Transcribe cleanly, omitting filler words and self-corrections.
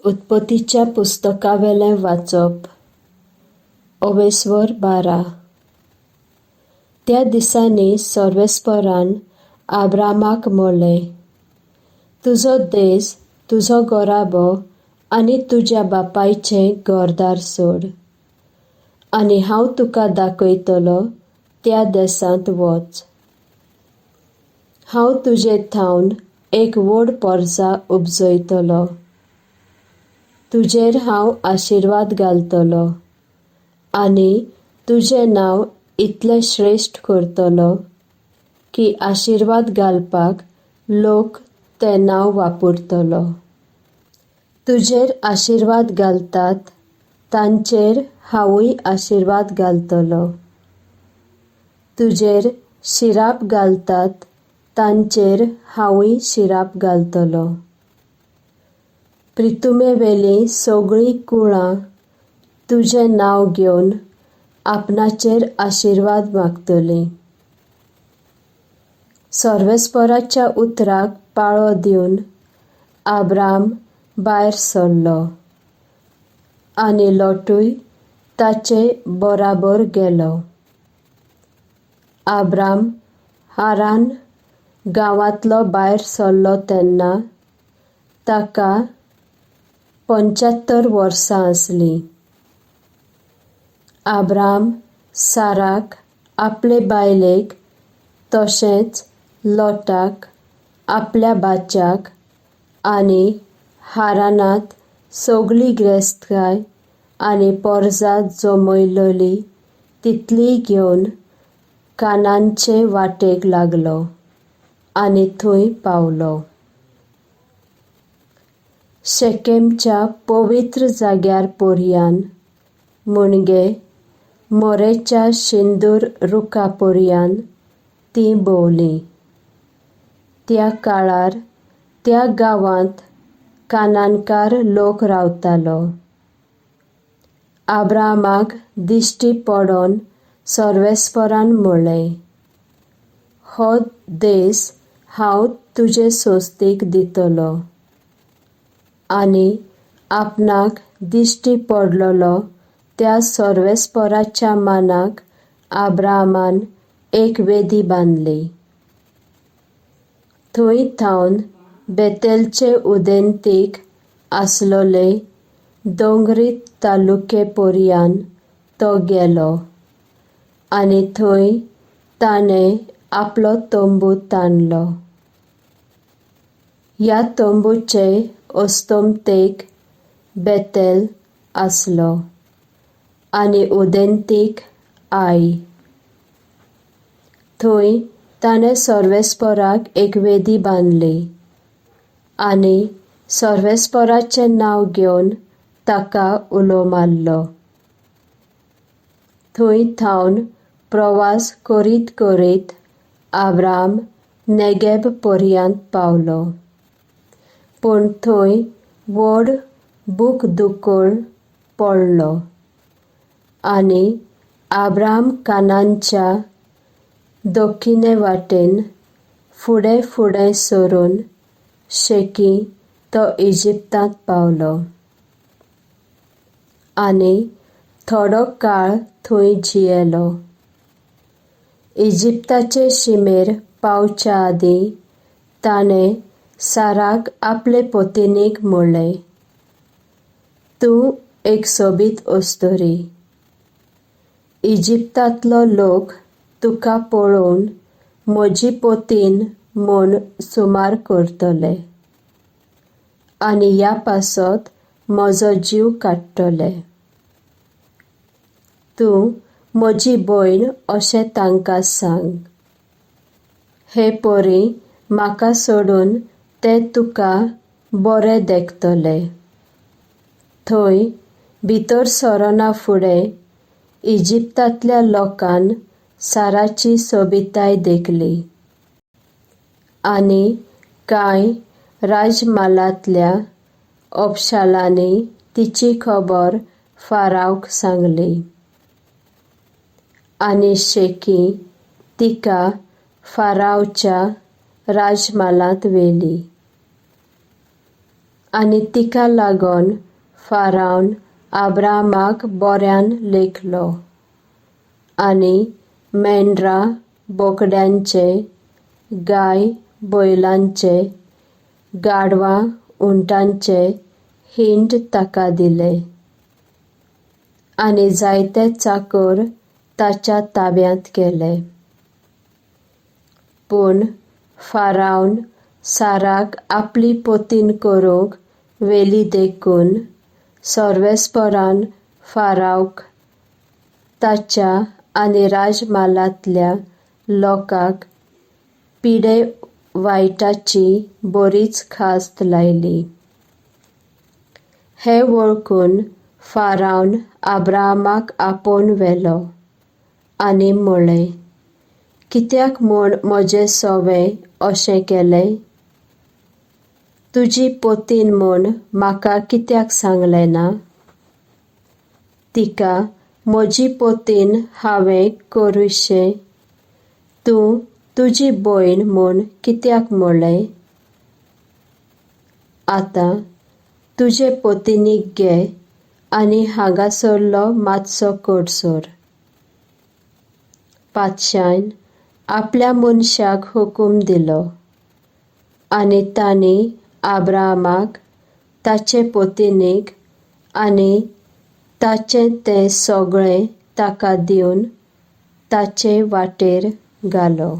उत्पतीच्या पुस्तकावेलें वाचप अवेस्वर 12. त्या दिसांनी सर्वेस्परान आब्रामाक म्हणलें, तुजो देस, तुजो घराबो आनी तुज्या बापायचें घरदार सोड आनी हांव तुका दाखयतलो त्या देसांत वच. हांव तुजे थावन एक व्हड पोरसा उपजयतलो. तुजेर हांव आशिर्वाद घालतलो आनी तुजें नांव इतलें श्रेश्ठ करतलो की आशिर्वाद घालपाक लोक तें नांव वापरतलो. तुजेर आशिर्वाद घालतात तांचेर हांवूय आशिर्वाद घालतलो. तुजेर शिराप घालतात तांचेर हांवूय शिराप घालतलो. प्रितुमेवेलीं सगळीं कुळां तुजें नांव घेवन आपणाचेर आशिर्वाद मागतलीं. सर्वेस्पराच्या उतराक पाळो दिवन आब्राम भायर सरलो आनी लोटूय ताचे बराबर गेलो. आब्राम हारान गांवांतलो भायर सरलो तेन्ना ताका 75 वर्सां आसलीं. आब्राम साराक आपले बायलेक तशेंच लोटाक आपल्या भाच्याक आनी हारानांत सगळी गिरेस्तकाय आनी पोरसा जमयलली तितलीय घेवन कानांचे वाटेक लागलो आनी थंय पावलो. शेकेमच्या पवित्र जाग्यार पर्यान म्हणजे मोरेच्या शेंदूर रुखा पर्यान तीं भोंवलीं. त्या काळार त्या गांवांत कानानकार लोक रावतालो. आब्रामाक दिश्टी पडोन सर्वेस्परान म्हणलें, हो देस हांव तुजे संस्थेक दितलो. आनी आपणाक दिश्टी पडलेलो त्या सर्वेस्पराच्या मानाक आब्रामान एक वेदी बांदली. थंय थावन बेतेलचे उदेंतीक आसलोले दोंगरी तालुके पर्यान तो गेलो आनी थंय ताणें आपलो तंबू ताणलो. ह्या तंबूचे अस्तमतेक बेतेल आसलो आनी उदेंतीक I. थंय ताणें सर्वेस्पराक एक वेदी बांदली आनी सर्वेस्पराचें नांव घेवन ताका उलो मारलो. थंय थावन प्रवास करीत करीत आब्राम नेगेब पर्यांत पावलो. पूण थंय व्हड भूक दुकळ पडलो आनी आब्राम कानांच्या दक्षिणे वाटेन फुडें फुडें सरून शेकी तो इजिप्तांत पावलो आनी थोडो काळ थंय जियेलो. इजिप्ताचे शिमेर पावच्या आदीं ताणें साराक आपले पतिनीक म्हणलें, तूं एक सोबीत अस्तुरी. इजिप्तांतलो लोक तुका पळोवन म्हजी पतीन म्हूण सुमार करतले आनी ह्या पासत म्हजो जीव काडटले. तूं म्हजी भयण अशें तांकां सांग. हे परी म्हाका सोडून ते तुका बरें देखतले. थंय भितर सरना फुडें इजिप्तांतल्या लोकान साराची सोबिताय देखली आनी कांय राजम्हालांतल्या अपशालांनी तिची खबर फारावक सांगली आनी शेकी तिका फारावच्या राजम्हालांत व्हेली. आनी तिका लागून फारावन आब्रामाक बऱ्यान लेखलो आनी मेंढरां बोकड्यांचे, गाय बैलांचे, गाढवां उंटांचे हिंड ताका दिले आनी जायते चाकर ताच्या ताब्यांत केले. पूण फारावन साराक आपली पतीण करूंक व्हेली देखून सर्वेस्परान फारावक ताच्या आनी राजम्हालांतल्या लोकांक पिडे वायटाची बरीच खास्त लायली. हें वळखून फारावन आब्रामाक आपोवन व्हेलो आनी म्हळें, कित्याक म्हूण म्हजे सवें अशें केलें? तुजी पतीण म्हूण म्हाका कित्याक सांगलें ना? तिका म्हजी पतीण हांवें करुशें? तूं तुजी भयण म्हूण कित्याक म्हळें? आतां तुजे पतिणीक घे आनी हांगासरलो मातसो कडसर. पातशान आपल्या मनशाक हुकूम दिलो आनी तांणी आब्रामाक, ताचे पतिणीक आनी ताचें तें सगळें ताका दिवन ताचे वाटेर घालो.